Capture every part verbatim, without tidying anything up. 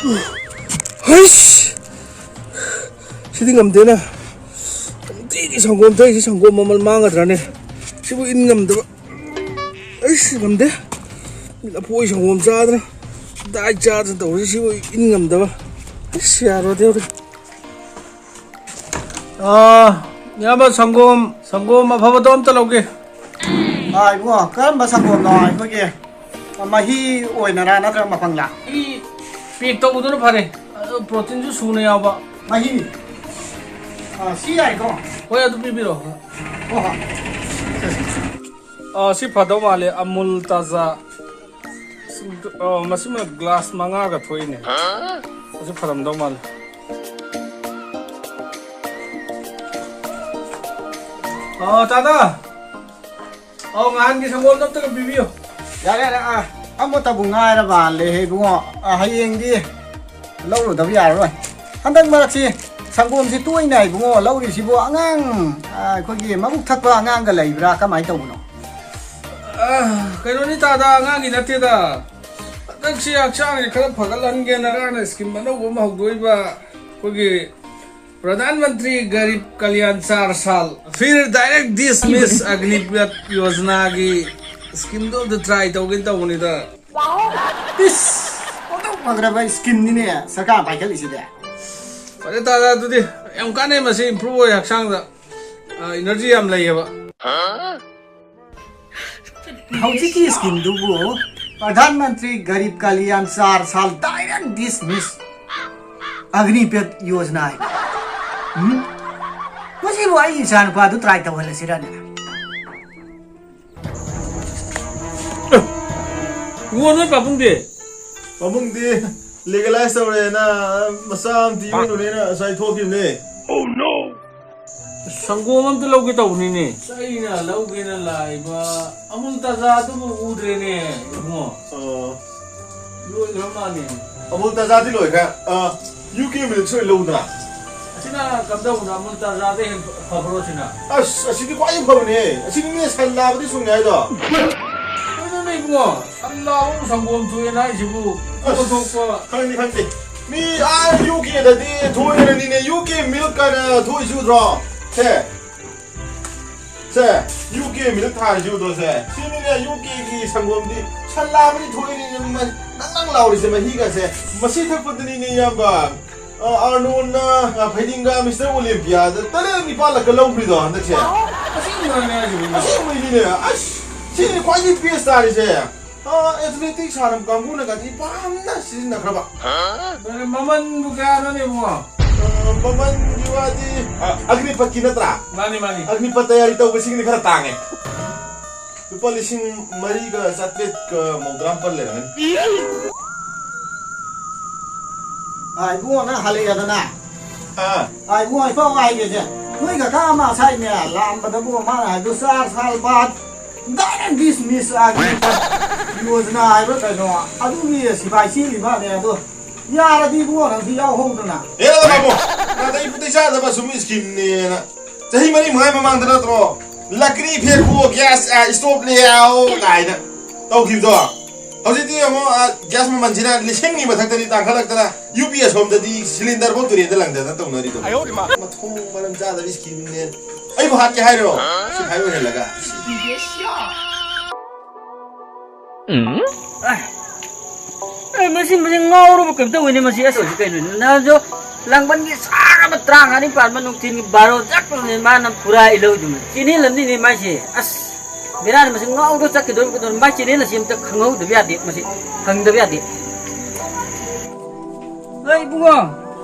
ꯍꯩꯁ! ꯁꯤꯗꯤ ꯉꯝꯗꯦꯅ꯫ ꯅꯨꯡꯇꯤꯒꯤ ꯁꯪꯒꯣꯝ ꯊꯛꯏꯁꯤ ꯁꯪꯒꯣꯝ ꯃꯃꯜ ꯃꯥꯡꯒꯗ꯭ꯔꯥꯅꯦ? ꯁꯤꯕꯨ ꯏꯟ ꯉꯝꯗꯕ꯫ ꯑꯩꯁ, ꯉꯝꯗꯦ꯫ ꯂꯐꯣꯏ ꯁꯪꯒꯣꯝ ꯆꯥꯗꯅ, ꯗꯥꯏꯠ ꯆꯥꯗꯅ ꯇꯧꯔꯤꯁꯤꯕꯨ ꯏꯟ ꯉꯝꯗꯕ꯫ ꯑꯩꯁ, ꯌꯥꯔꯣꯏꯗꯧꯔꯤ꯫ ꯑꯥ, ꯏꯌꯥꯝꯕ, ꯁꯪꯒꯣꯝ, ꯁꯪꯒꯣꯝ ꯑꯐꯕꯗꯣ ꯑꯝꯇ ꯂꯧꯒꯦ꯫ ꯑꯥ, ꯏꯕꯨꯡꯉꯣ, ꯀꯔꯝꯕ ꯁꯪꯒꯣꯝꯅꯣ? ꯑꯩꯈꯣꯏꯒꯤ ꯃꯍꯤ ꯑꯣꯏꯅꯔꯥ ꯅꯠꯇ꯭ꯔꯒ ꯃꯄꯪꯂꯥ? ꯃꯍꯤ ꯄꯦꯛ ꯇꯧꯕꯗꯨꯅ ꯐꯔꯦ꯫ ꯑꯗꯨ ꯄ꯭ꯔꯣꯇꯤꯟꯁꯨ ꯁꯨꯅ ꯌꯥꯎꯕ꯫ ꯃꯍꯤ? ꯑꯥ, ꯁꯤ ꯌꯥꯏꯀꯣ? ꯍꯣꯏ, ꯑꯗꯨ ꯄꯤꯕꯤꯔꯣ꯫ ꯍꯣꯏ, ꯍꯣꯏ꯫ ꯑꯥ, ꯁꯤ ꯐꯗꯧ ꯃꯥꯜꯂꯦ, ꯑꯃꯨꯜ ꯇꯥꯖꯥ꯫ ꯑꯥ, ꯃꯁꯤꯃ ꯒ꯭ꯂꯥꯁ ꯃꯉꯥꯒ ꯊꯣꯛꯏꯅꯦ꯫ ꯃꯁꯤ ꯐꯔꯝꯗꯧ ꯃꯥꯜꯂꯦ꯫ ꯑꯥ, ꯇꯥꯗ꯫ ꯑꯧ, ꯅꯍꯥꯟꯒꯤ ꯁꯪꯒꯣꯝꯗꯣ ꯑꯝꯇꯒ ꯄꯤꯕꯤꯌꯨ꯫ ꯌꯥꯔꯦ, ꯌꯥꯔꯦ, ꯑꯥ, ꯑꯃꯠꯇꯕꯨ ꯉꯥꯏꯔꯕ ꯂꯩꯍꯦ ꯏꯕꯨꯡꯉꯣ꯫ ꯑꯥ, ꯍꯌꯦꯡꯗꯤ ꯂꯧꯔꯨꯗꯕ ꯌꯥꯔꯔꯣꯏ꯫ ꯍꯟꯗꯛ ꯃꯔꯛꯁꯤ ꯁꯪꯒꯣꯝꯁꯤ ꯇꯣꯏꯅ ꯏꯕꯨꯡꯉꯣ ꯂꯧꯔꯤꯁꯤꯕꯨ ꯑꯉꯥꯡ, ꯑꯥ, ꯑꯩꯈꯣꯏꯒꯤ ꯃꯕꯨꯛ ꯊꯛꯄ ꯑꯉꯥꯡꯒ ꯂꯩꯕ꯭ꯔꯥ? ꯀꯃꯥꯏꯅ ꯇꯧꯕꯅꯣ? ꯑꯥ, ꯀꯩꯅꯣꯅꯤ ꯇꯥꯗ, ꯑꯉꯥꯡꯒꯤ ꯅꯠꯇꯦꯗ꯫ ꯍꯟꯗꯛꯁꯤ ꯍꯛꯆꯥꯡꯁꯤ ꯈꯔ ꯐꯒꯠꯍꯟꯒꯦꯅ ꯁꯔꯀꯥꯔꯅ ꯁ꯭ꯀꯤꯝ ꯑꯅꯧꯕ ꯑꯃ ꯍꯧꯗꯣꯛꯏꯕ, ꯑꯩꯈꯣꯏꯒꯤ ꯄ꯭ꯔꯙꯥꯟ ꯃꯟꯇ꯭ꯔꯤ ꯒꯔꯤꯕ ꯀꯂꯌꯥꯟ ꯆꯥꯔ ꯁꯥꯜ, ꯐꯤꯔ ꯗꯥꯏꯔꯦꯛ ꯗꯤꯁꯃꯤꯁ ꯑꯒꯅꯤꯄꯊ ꯌꯣꯖꯅꯥꯒꯤ ꯁ꯭ꯀꯤꯝꯗꯣ ꯑꯝꯇ ꯇ꯭ꯔꯥꯏ ꯇꯧꯒꯦꯅ ꯇꯧꯕꯅꯤꯗ꯫ ꯏꯁ! ꯄꯣꯟꯇꯧ ꯐꯈ꯭ꯔꯕ ꯁ꯭ꯀꯤꯝꯅꯤꯅꯦ ꯁꯔꯀꯥꯔ ꯄꯥꯏꯈꯠꯂꯤꯁꯤꯗꯤ꯫ ꯐꯔꯦ ꯇꯥꯗ, ꯑꯗꯨꯗꯤ ꯌꯥꯝ ꯀꯥꯟꯅꯩ, ꯃꯁꯤ ꯏꯝꯄ꯭ꯔꯨꯚ ꯑꯣꯏ ꯍꯛꯆꯥꯡꯗ, ꯑ, ꯏꯅꯔꯖꯤ ꯌꯥꯝ ꯂꯩꯌꯦꯕ꯫ ꯍꯧꯖꯤꯛꯀꯤ ꯁ꯭ꯀꯤꯝꯗꯨꯕꯨ ꯄ꯭ꯔꯙꯥꯟ ꯃꯟꯇ꯭ꯔꯤ ꯒꯔꯤꯕ ꯀꯂꯌꯥꯟ ꯆꯥꯔ ꯁꯥꯜ ꯗꯥꯏꯔꯦꯛ ꯗꯤꯁꯃꯤꯁ ꯑꯒꯅꯤꯄꯊ ꯌꯣꯖꯅꯥ ꯍꯥꯏꯕ꯫ ꯎꯝ? ꯃꯁꯤꯕꯨ ꯑꯩꯒꯤ ꯏꯆꯥꯅꯨꯄꯥꯗꯨ ꯇ꯭ꯔꯥꯏ ꯇꯧꯍꯜꯂꯁꯤꯔꯅꯦ? ꯏꯕꯨꯡꯉꯣ, ꯅꯣꯏ ꯄꯥꯕꯨꯡꯗꯤ? ꯄꯥꯕꯨꯡꯗꯤ ꯂꯤꯒꯦꯂꯥꯏꯁ ꯇꯧꯔꯦꯅ ꯃꯆꯥ ꯑꯃ ꯄꯤꯕꯤꯔꯨꯅꯦꯅ ꯉꯁꯥꯏ ꯊꯣꯛꯈꯤꯕꯅꯦ꯫ ꯁꯪꯒꯣꯝ ꯑꯝꯇ ꯂꯧꯒꯦ ꯇꯧꯕꯅꯤꯅꯦ꯫ ꯑꯩꯅ ꯂꯧꯒꯦꯅ ꯂꯥꯛꯏꯕ ꯑꯃꯨꯜ ꯇꯥꯖꯥꯗꯨꯕꯨ ꯎꯗ꯭ꯔꯦꯅꯦ, ꯏꯕꯨꯡꯉꯣ꯫ ꯑꯣ꯫ ꯂꯣꯏꯈ꯭ꯔ ꯃꯥꯜꯂꯦ꯫ ꯑꯃꯨꯜ ꯇꯥꯖꯥꯗꯤ ꯂꯣꯏꯈ꯭ꯔꯦ꯫ ꯑ, ꯌꯨ ꯀꯦ ꯃꯤꯜꯛꯁꯦ ꯑꯣꯏꯅ ꯂꯧꯗꯅ꯫ ꯑꯁꯤꯅ ꯀꯝꯗꯧꯕꯅꯣ? ꯑꯃꯨꯜ ꯇꯥꯖꯥꯗ ꯍꯦꯟ ꯐꯕ꯭ꯔꯣ ꯁꯤꯅ? ꯑꯁ, ꯑꯁꯤꯗꯤ ꯈ꯭ꯋꯥꯏꯗꯒꯤ ꯐꯕꯅꯦ꯫ ꯑꯁꯤꯗꯤꯅꯦ ꯁꯟ ꯂꯥꯕꯗꯤ ꯁꯨꯡꯉꯦ ꯍꯥꯏꯗꯣ꯫ ꯀꯩꯅꯣꯅꯦ, ꯏꯕꯨꯡꯉꯣ, ꯁꯟ ꯂꯥꯕ ꯁꯪꯒꯣꯝ ꯊꯣꯛꯑꯦꯅ ꯍꯥꯏꯁꯤꯕꯨ, ꯑꯁ, ꯊꯣꯛꯄ ꯊꯣꯛꯄ꯫ ꯈꯪꯗꯦ, ꯈꯪꯗꯦ꯫ ꯃꯤ ꯑꯥ ꯌꯨ ꯀꯦꯗꯗꯤ ꯊꯣꯛꯏꯔꯅꯤꯅꯦ, ꯌꯨ ꯀꯦ ꯃꯤꯜꯛ ꯀꯥꯏꯅ ꯊꯣꯛꯏꯁꯤ ꯎꯗ꯭ꯔꯣ? ꯁꯦ, ꯁꯦ, ꯌꯨ ꯀꯦ ꯃꯤꯜꯛ ꯊꯥꯔꯤꯁꯤ ꯎꯗ꯭ꯔꯣ ꯁꯦ? ꯁꯤꯅꯤꯅꯦ ꯌꯨ ꯀꯦꯒꯤ ꯁꯪꯒꯣꯝꯗꯤ, ꯁꯟ ꯂꯥꯕꯗꯤ ꯊꯣꯛꯏꯅꯤꯅꯦ, ꯃ-, ꯅꯪ ꯅꯪ ꯂꯥꯎꯔꯤꯁꯦ ꯃꯍꯤꯒꯁꯦ꯫ ꯃꯁꯤ ꯊꯛꯄꯗꯅꯤꯅꯦ ꯏꯌꯥꯝꯕ꯫ ꯑ, ꯑꯥꯔꯅꯣꯜꯅ, ꯑ, ꯐꯩꯗꯤꯡꯒꯥ ꯃꯤꯁꯇꯔ ꯑꯣꯂꯤꯝꯄꯤꯌꯥꯗ ꯇꯔꯦꯠ ꯅꯤꯄꯥꯜ ꯂꯛꯀ ꯂꯧꯈ꯭ꯔꯤꯗꯣ ꯍꯟꯗꯛꯁꯦ꯫ ꯑꯁꯦꯡꯕꯅꯦ ꯍꯥꯏꯁꯤꯕꯨ ꯏꯕꯨꯡꯉꯣ꯫ ꯑꯁꯦꯡꯕꯩꯅꯤꯅꯦ꯫ ꯑꯁ, ꯁꯤꯅꯤ ꯈ꯭ꯋꯥꯏꯗꯒꯤ ꯕꯦꯁ ꯇꯥꯔꯤꯁꯦ꯫ ꯑ, ꯑꯦꯊꯂꯦꯇꯤꯛ ꯁꯥꯟꯅꯕ ꯀꯥꯡꯕꯨꯅꯒꯗꯤ ꯄꯥꯝꯅ ꯁꯤꯖꯤꯟꯅꯈ꯭ꯔꯕ꯫ ꯃꯃꯟꯕꯨ ꯀꯌꯥꯅꯣꯅꯦ ꯏꯕꯨꯡꯉꯣ? ꯑ, ꯃꯃꯜꯒꯤ ꯋꯥꯗꯤ, ꯑ, ꯑꯒꯅꯤꯄꯠꯀꯤ ꯅꯠꯇ꯭ꯔꯥ? ꯃꯥꯅꯤ, ꯃꯥꯅꯤ꯫ ꯑꯒꯅꯤꯄꯠ ꯇꯌꯥꯔꯤ ꯇꯧꯕꯁꯤꯡꯗꯤ ꯈꯔ ꯇꯥꯡꯉꯦ꯫ ꯂꯨꯄꯥ ꯂꯤꯁꯤꯡ ꯃꯔꯤꯒ ꯆꯥꯇ꯭ꯔꯦꯠꯀ ꯃꯧꯗ꯭ꯔꯥ ꯃꯥꯄꯟ ꯂꯩꯔꯝꯒꯅꯤ꯫ ꯑꯥ, ꯏꯕꯨꯡꯉꯣ, ꯅꯪ ꯍꯜꯂꯛꯑꯦꯗꯅ? ꯑꯥ꯫ ꯑꯥ, ꯏꯕꯨꯡꯉꯣ, ꯑꯩ ꯄꯥꯎ ꯍꯥꯏꯒꯦꯁꯦ꯫ ꯅꯣꯏ ꯀꯀꯥ ꯑꯃ ꯉꯁꯥꯏꯅꯦ, ꯂꯥꯛꯑꯝꯕꯗꯕꯨ ꯃꯥꯅ ꯍꯥꯏꯕꯗꯨ ꯆꯥꯔ ꯁꯥꯜ ꯕꯥꯠ, ꯗꯥꯏꯔꯦꯛ ꯗꯤꯁꯃꯤꯁ ꯑꯒꯅꯤꯄꯠ ꯌꯣꯖꯅꯥ ꯍꯥꯏꯕ꯭ꯔꯥ ꯀꯩꯅꯣ, ꯑꯗꯨꯒꯤ ꯁꯤꯐꯥꯏ ꯆꯦꯜꯂꯤ ꯃꯥꯅꯦ, ꯑꯗꯣ ꯌꯥꯔꯗꯤ ꯏꯕꯨꯡꯉꯣ, ꯅꯪꯁꯨ ꯌꯥꯎꯍꯧꯗꯅ꯫ ꯑꯦ, ꯇꯥꯃꯣ, ꯅꯥꯇꯩ ꯄꯨꯇꯩ ꯆꯥꯗꯕ ꯁꯨꯝ ꯏꯁꯀꯤꯝꯅꯦꯅ꯫ ꯆꯍꯤ ꯃꯔꯤ ꯃꯉꯥ ꯃꯃꯥꯡꯗ ꯅꯠꯇ꯭ꯔꯣ ꯂꯀ꯭ꯔꯤ ꯐꯦꯡꯀꯣ ꯒ꯭ꯌꯥꯁ, ꯑ, ꯁ꯭ꯇꯣꯞ ꯂꯦ ꯑꯥꯎ ꯀꯥꯏꯅ ꯇꯧꯈꯤꯕꯗꯣ? ꯍꯧꯖꯤꯛꯇꯤ ꯑꯃꯨꯛ, ꯑ, ꯒ꯭ꯌꯥꯁ ꯃꯃꯜꯁꯤꯅ ꯂꯤꯁꯤꯡꯒꯤ ꯃꯊꯛꯇꯗꯤ ꯇꯥꯡꯈꯠꯂꯛꯇꯅ ꯌꯨ ꯄꯤ ꯑꯦꯁ ꯍꯣꯝꯗꯗꯤ ꯁꯤꯂꯤꯟꯗꯔ ꯐꯥꯎ ꯇꯨꯔꯦꯟꯗ ꯂꯪꯗꯅ ꯇꯧꯅꯔꯤꯗꯣ꯫ ꯃꯊꯣꯡ ꯃꯔꯝ ꯆꯥꯗꯕ ꯏꯁꯀꯤꯝꯅꯦ꯫ ꯑꯩꯕꯨ ꯍꯥꯠꯀꯦ ꯍꯥꯏꯔꯣ? ꯁꯤꯐꯥꯏ ꯑꯣꯏꯍꯜꯂꯒ꯫ ꯑꯦ, ꯃꯁꯤ, ꯃꯁꯤ ꯉꯥꯎꯔꯕ ꯀꯩꯝ ꯇꯧꯋꯤꯅꯦ ꯃꯁꯤ꯫ ꯑꯁ, ꯍꯧꯖꯤꯛ ꯀꯩꯅꯣꯅꯦ? ꯅꯍꯥꯟꯁꯨ ꯂꯥꯡꯕꯟꯒꯤ ꯁꯥꯔꯕ ꯇꯔꯥꯃꯉꯥꯅꯤ ꯄꯥꯟꯕ ꯅꯨꯡꯊꯤꯟꯒꯤ ꯕꯥꯔꯣ ꯆꯠꯄꯅꯦ ꯃꯥꯅ ꯐꯨꯔꯥ ꯏꯜꯍꯧꯗꯨꯅ꯫ ꯆꯦꯅꯦꯜ ꯑꯃꯅꯤꯅꯦ ꯃꯥꯏꯁꯦ꯫ ꯑꯁ, ꯕꯦꯔꯥꯅꯤ ꯃꯁꯤ ꯉꯥꯎꯔ ꯆꯠꯈꯤꯗꯣꯏ ꯀꯩꯗꯧꯔ? ꯃꯥꯏ ꯆꯦꯅꯦꯜ ꯑꯁꯤ ꯑꯝꯇ ꯈꯪꯍꯧꯗꯕ ꯌꯥꯗꯦ ꯃꯁꯤ꯫ ꯈꯪꯗꯕ ꯌꯥꯗꯦ꯫ ꯍꯣꯏ ꯏꯕꯨꯡꯉꯣ,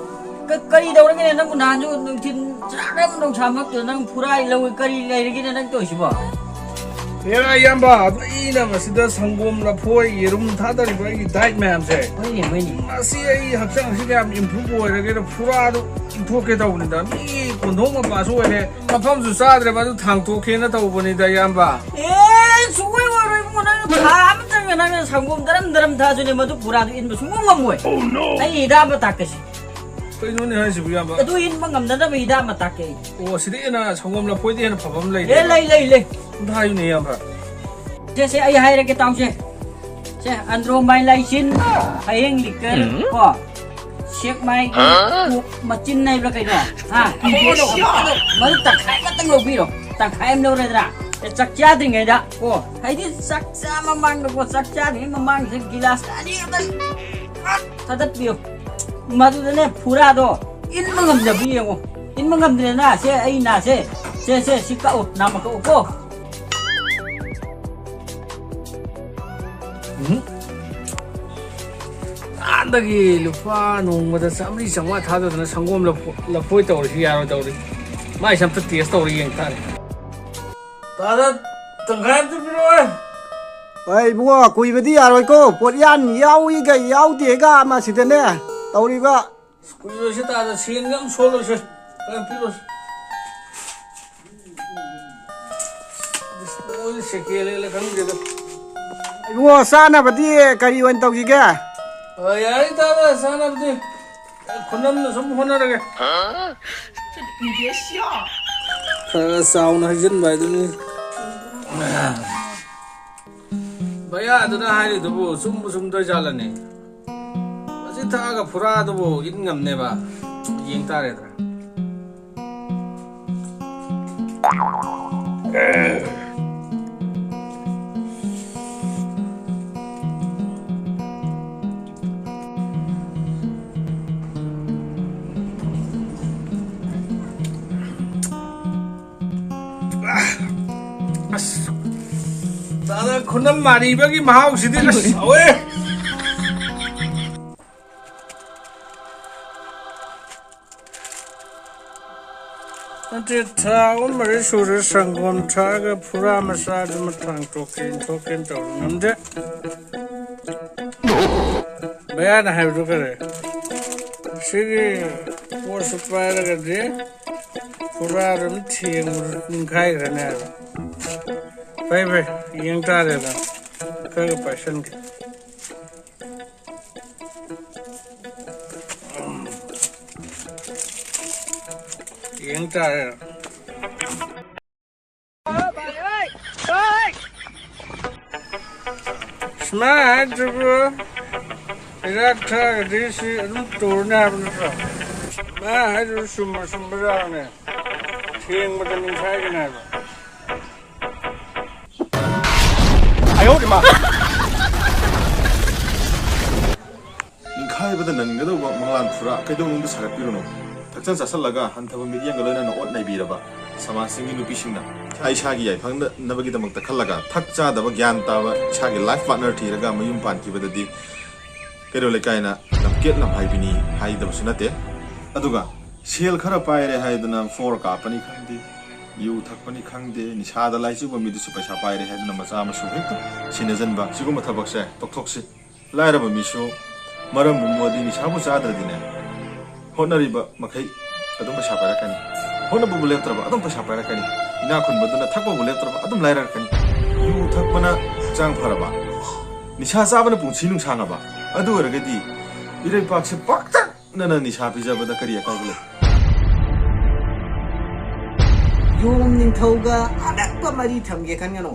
ꯀ-, ꯀꯔꯤ ꯇꯧꯔꯒꯦꯅꯦ? ꯅꯪꯕꯨ ꯅꯍꯥꯟꯁꯨ ꯅꯨꯡꯊꯤꯟ ꯆꯥꯛ ꯌꯥꯝ ꯅꯨꯡꯁꯥꯃꯛꯇꯨꯗ ꯅꯪ ꯐꯨꯔꯥ ꯏꯜꯍꯧꯏ꯫ ꯀꯔꯤ ꯂꯩꯔꯒꯦꯅꯦ ꯅꯪ ꯇꯧꯔꯤꯁꯤꯕꯣ? ꯍꯦꯔꯥ ꯏꯌꯥꯝꯕ, ꯑꯗꯨ ꯑꯩꯅ ꯃꯁꯤꯗ ꯁꯪꯒꯣꯝ, ꯂꯐꯣꯏ, ꯌꯦꯔꯨꯝ ꯊꯥꯗꯔꯤꯕ ꯑꯩꯒꯤ ꯗꯥꯏꯠ ꯃꯌꯥꯝꯁꯦ, ꯍꯣꯏꯅꯦ, ꯍꯣꯏꯅꯦ꯫ ꯃꯁꯤ ꯑꯩ ꯍꯛꯆꯥꯡꯁꯤꯗ ꯌꯥꯝ ꯏꯝꯄ꯭ꯔꯨꯚ ꯑꯣꯏꯔꯒꯦꯅ ꯐꯨꯔꯥꯗꯣ ꯏꯟꯊꯣꯛꯀꯦ ꯇꯧꯕꯅꯤꯗ꯫ ꯃꯤ ꯀꯣꯟꯊꯣꯡ ꯃꯄꯥꯁꯨ ꯑꯣꯏꯔꯦ, ꯃꯐꯝꯁꯨ ꯆꯥꯗ꯭ꯔꯦ, ꯃꯗꯨ ꯊꯥꯡꯇꯣꯛꯀꯦꯅ ꯇꯧꯕꯅꯤꯗ ꯏꯌꯥꯝꯕ꯫ ꯑꯦ, ꯁꯨꯡꯑꯣꯏ ꯑꯣꯏꯔꯣꯏ ꯏꯕꯨꯡꯉꯣ, ꯅꯪ ꯊꯥ ꯑꯃꯇꯪꯒ ꯅꯪꯅ ꯁꯪꯒꯣꯝ ꯗꯔꯝ ꯗꯔꯝ ꯊꯛꯑꯁꯨꯅꯦ, ꯃꯗꯨ ꯄꯨꯔꯥꯗꯨ ꯏꯟꯕ ꯁꯨꯡꯉꯝ ꯉꯝꯃꯣꯏ꯫ ꯑꯩ ꯍꯤꯗꯥꯛ ꯑꯃ ꯇꯥꯛꯀꯦꯁꯦ꯫ ꯀꯩꯅꯣꯅꯦ ꯍꯥꯏꯁꯤꯕꯨ ꯏꯌꯥꯝꯕ? ꯑꯗꯨ ꯏꯟꯕ ꯉꯝꯅꯅꯕ ꯍꯤꯗꯥꯛ ꯑꯃ ꯇꯥꯛꯀꯦ ꯑꯩ꯫ ꯑꯣ, ꯁꯤꯗ ꯍꯦꯟꯅ ꯁꯪꯒꯣꯝ ꯂꯐꯣꯏꯗ ꯍꯦꯟꯅ ꯐꯕ ꯑꯃ ꯂꯩꯔꯦ? ꯑꯦ, ꯂꯩ, ꯂꯩ, ꯂꯩ꯫ ꯑꯝꯇ ꯍꯥꯏꯌꯨꯅꯦ ꯏꯌꯥꯝꯕ꯫ ꯁꯦ, ꯁꯦ, ꯑꯩ ꯍꯥꯏꯔꯒꯦ, ꯇꯥꯎꯁꯦ꯫ ꯁꯦ, ꯑꯟꯗ꯭ꯔꯣꯃꯥꯏꯂꯥꯏꯁꯤꯟ, ꯍꯌꯦꯡ ꯂꯤꯀꯔ, ꯎꯝ꯫ ꯀꯣ, ꯁꯦꯛꯃꯥꯏꯒꯤ ꯀꯣꯛ ꯃꯆꯤꯟ ꯍꯥꯏꯕ꯭ꯔꯥ ꯀꯩꯅꯣ? ꯍꯥ? ꯃꯗꯨ ꯇꯪꯈꯥꯏ ꯑꯃꯇꯪ ꯂꯧꯕꯤꯔꯣ꯫ ꯇꯪꯈꯥꯏ ꯑꯃ ꯂꯧꯔꯦꯗꯅ꯫ ꯑꯦ, ꯆꯥꯛ ꯆꯥꯗ꯭ꯔꯤꯉꯩꯗ, ꯀꯣ, ꯍꯥꯏꯗꯤ ꯆꯥꯛ ꯆꯥ ꯃꯃꯥꯡꯗꯀꯣ, ꯆꯥꯛ ꯆꯥꯗ꯭ꯔꯤꯉꯩ ꯃꯃꯥꯡꯁꯤꯗ ꯒꯤꯂꯥꯁ ꯑꯅꯤ ꯈꯛꯇꯪ ꯊꯥꯗꯠꯄꯤꯌꯨ꯫ ꯃꯗꯨꯗꯅꯦ, ꯐꯨꯔꯥꯗꯣ ꯏꯟꯕ ꯉꯝꯗꯕꯤ ꯌꯦꯡꯉꯣ꯫ ꯏꯟꯕ ꯉꯝꯗ꯭ꯔꯦꯅ, ꯁꯦ, ꯑꯩ ꯅꯥꯁꯦ꯫ ꯁꯦ, ꯁꯦ, ꯁꯤ ꯀꯛꯎ, ꯅꯥꯃ ꯀꯛꯎꯀꯣ꯫ ꯎꯝ꯫ ꯅꯍꯥꯟꯗꯒꯤ ꯂꯨꯄꯥ ꯅꯣꯡꯃꯗ ꯆꯥꯝꯃꯔꯤ ꯆꯥꯝꯃꯉꯥ ꯊꯥꯗꯗꯅ ꯁꯪꯒꯣꯝ ꯂꯐꯣ-, ꯂꯐꯣꯏ ꯇꯧꯔꯤꯁꯤ ꯌꯥꯔꯣꯏꯗꯧꯔꯤ꯫ ꯃꯥꯏꯁꯦ ꯑꯝꯇ ꯇꯦꯁ ꯇꯧꯔ ꯌꯦꯡ ꯇꯥꯔꯦ꯫ ꯇꯥꯗ ꯇꯪꯈꯥꯏ ꯑꯝꯇ ꯄꯤꯔꯛꯑꯣ꯫ ꯍꯣꯏ ꯏꯕꯨꯡꯉꯣ, ꯀꯨꯏꯕꯗꯤ ꯌꯥꯔꯣꯏꯀꯣ꯫ ꯄꯣꯠꯌꯥꯟ ꯌꯥꯎꯏꯒ ꯌꯥꯎꯗꯦꯒ ꯑꯃꯁꯤꯗꯅꯦ ꯇꯧꯔꯤꯕ꯫ ꯀꯨꯏꯔꯣꯏꯁꯦ ꯇꯥꯗ, ꯁꯦꯟꯒ ꯑꯝ ꯁꯣꯜꯂꯣꯏꯁꯦ꯫ ꯈꯔ ꯄꯤꯔꯣꯁꯦ꯫ ꯃꯣꯏ ꯁꯦꯀꯦꯟ ꯍꯦꯟꯂ ꯈꯪꯗꯦꯗ꯫ ꯏꯕꯨꯡꯉꯣ, ꯆꯥꯅꯕꯗꯤ ꯀꯔꯤ ꯑꯣꯏꯅ ꯇꯧꯁꯤꯒꯦ? ꯑ, ꯌꯥꯔꯦ ꯇꯥꯗ, ꯆꯥꯅꯕꯗꯤ ꯈꯨꯅꯝꯅ ꯁꯨꯝ ꯍꯣꯠꯅꯔꯒꯦ꯫ ꯈꯔ ꯆꯥꯎꯅ ꯍꯩꯖꯤꯟꯕ ꯍꯥꯏꯗꯨꯅꯤ꯫ ꯚꯩꯌꯥꯗꯨꯅ ꯍꯥꯏꯔꯤꯗꯨꯕꯨ ꯆꯨꯝꯕꯨ ꯆꯨꯝꯗꯣꯏꯖꯥꯠꯂꯅꯦ? ꯃꯁꯤ ꯊꯛꯑꯒ ꯐꯨꯔꯥꯗꯨꯕꯨ ꯏꯟ ꯉꯝꯅꯦꯕ? ꯌꯦꯡ ꯇꯥꯔꯦꯗꯅ꯫ ꯑꯁ, ꯇꯥꯗ ꯈꯨꯅꯝ ꯃꯥꯔꯤꯕꯒꯤ ꯃꯍꯥꯎꯁꯤꯗꯤ ꯑꯁ ꯍꯧꯋꯦ꯫ ꯅꯠꯇꯦ, ꯊꯥ ꯑꯍꯨꯝ ꯃꯔꯤ ꯁꯨꯔꯦ ꯁꯪꯒꯣꯝ ꯊꯛꯑꯒ ꯐꯨꯔꯥ ꯃꯆꯥꯗꯨꯃ ꯊꯥꯡꯇꯣꯛꯀꯦꯅ ꯊꯣꯛꯀꯦꯅ ꯇꯧꯔ ꯉꯝꯗꯦ꯫ ꯃꯌꯥꯅ ꯍꯥꯏꯕꯗꯨ ꯀꯔꯤ? ꯁꯤꯒꯤ ꯄꯣꯠꯁꯨ ꯄꯥꯏꯔꯒꯗꯤ ꯐꯨꯔꯥꯗꯨꯝ ꯊꯦꯡꯕꯗ ꯅꯤꯡꯈꯥꯏꯈ꯭ꯔꯅꯤ ꯍꯥꯏꯕ꯫ ꯐꯩ, ꯐꯩ, ꯌꯦꯡ ꯇꯥꯔꯦꯗꯅ꯫ ꯈꯔꯒ ꯄꯥꯏꯁꯟꯒꯦ꯫ ꯌꯦꯡ ꯇꯥꯔꯦ꯫ ꯃꯥ ꯍꯥꯏꯗꯨꯕꯨ ꯍꯤꯗꯥꯛ ꯊꯛꯑꯒꯗꯤ ꯁꯤ ꯑꯗꯨꯝ ꯇꯨꯔꯅꯤ ꯍꯥꯏꯕ ꯅꯠꯇ꯭ꯔꯣ? ꯃꯥ ꯍꯥꯏꯗꯨꯕꯨ ꯆꯨꯝꯕ ꯆꯨꯝꯕ ꯌꯥꯎꯔꯅꯦ꯫ ꯊꯦꯡꯕꯗ ꯅꯤꯡꯈꯥꯏꯒꯅꯤ ꯍꯥꯏꯕ꯫ ꯅꯤꯡꯈꯥꯏꯕꯗ ꯅꯟꯒꯗꯧꯕ ꯃꯪꯂꯥꯟ ꯐꯨꯔꯥ ꯀꯩꯗꯧꯅꯨꯡꯗ ꯁꯥꯒꯠꯄꯤꯔꯨꯅꯨ꯫ ꯊꯛꯆꯜ ꯆꯥꯁꯜꯂꯒ ꯍꯟꯊꯕ ꯃꯤꯠꯌꯦꯡꯒ ꯂꯣꯏꯅꯅ ꯑꯣꯠ ꯅꯩꯕꯤꯔꯕ ꯁꯃꯥꯖꯁꯤꯡꯒꯤ ꯅꯨꯄꯤꯁꯤꯡꯅ ꯏꯁꯥ ꯏꯁꯥꯒꯤ ꯌꯥꯏꯐꯅꯕꯒꯤꯗꯃꯛꯇ ꯈꯜꯂꯒ ꯊꯛ ꯆꯥꯗꯕ ꯒ꯭ꯌꯥꯟ ꯇꯥꯕ ꯏꯁꯥꯒꯤ ꯂꯥꯏꯐ ꯄꯥꯔꯠꯅꯔ ꯊꯤꯔꯒ ꯃꯌꯨꯝ ꯄꯥꯟꯈꯤꯕꯗꯗꯤ ꯀꯩꯔꯣꯜ ꯂꯩꯀꯥꯏꯅ ꯂꯝꯀꯦꯠ ꯂꯝꯍꯥꯏꯕꯤꯅꯤ ꯍꯥꯏꯗꯕꯁꯨ ꯅꯠꯇꯦ꯫ ꯑꯗꯨꯒ ꯁꯦꯜ ꯈꯔ ꯄꯥꯏꯔꯦ ꯍꯥꯏꯗꯨꯅ ꯐꯣꯔ ꯀꯥꯞꯄꯅꯤ ꯈꯪꯗꯦ, ꯌꯨ ꯊꯛꯄꯅꯤ ꯈꯪꯗꯦ, ꯅꯤꯁꯥꯗ ꯂꯥꯏꯆꯨꯕ ꯃꯤꯗꯨꯁꯨ ꯄꯩꯁꯥ ꯄꯥꯏꯔꯦ ꯍꯥꯏꯗꯨꯅ ꯃꯆꯥ ꯃꯁꯨ ꯍꯦꯛꯇ ꯁꯤꯟꯅꯖꯟꯕ, ꯁꯤꯒꯨꯝꯕ ꯊꯕꯛꯁꯦ ꯇꯣꯛꯊꯣꯛꯁꯤ꯫ ꯂꯥꯏꯔꯕ ꯃꯤꯁꯨ ꯃꯔꯝ ꯄꯨꯝꯕꯗꯤ ꯅꯤꯁꯥꯕꯨ ꯆꯥꯗ꯭ꯔꯗꯤꯅꯦ, ꯍꯣꯠꯅꯔꯤꯕ ꯃꯈꯩ ꯑꯗꯨꯝ ꯄꯩꯁꯥ ꯄꯥꯏꯔꯛꯀꯅꯤ꯫ ꯍꯣꯠꯅꯕꯕꯨ ꯂꯦꯞꯇ꯭ꯔꯕ ꯑꯗꯨꯝ ꯄꯩꯁꯥ ꯄꯥꯏꯔꯛꯀꯅꯤ꯫ ꯏꯅꯥꯛ ꯈꯨꯟꯕꯗꯨꯅ ꯊꯛꯄꯕꯨ ꯂꯦꯞꯇ꯭ꯔꯕ ꯑꯗꯨꯝ ꯂꯥꯏꯔꯛꯀꯅꯤ꯫ ꯌꯨ ꯊꯛꯄꯅ ꯍꯛꯆꯥꯡ ꯐꯔꯕ, ꯅꯤꯁꯥ ꯆꯥꯕꯅ ꯄꯨꯟꯁꯤ ꯅꯨꯡꯁꯥꯡꯉꯕ, ꯑꯗꯨ ꯑꯣꯏꯔꯒꯗꯤ ꯏꯔꯩꯄꯥꯛꯁꯦ ꯄꯥꯛꯇꯛꯅꯅ ꯅꯤꯁꯥ ꯄꯤꯖꯕꯗ ꯀꯔꯤ ꯑꯀꯥꯏꯕ ꯂꯩ? ꯌꯣꯡ ꯅꯤꯡꯊꯧꯒ ꯑꯅꯛꯄ ꯃꯔꯤ ꯊꯝꯒꯦ ꯈꯟꯒꯅꯨ꯫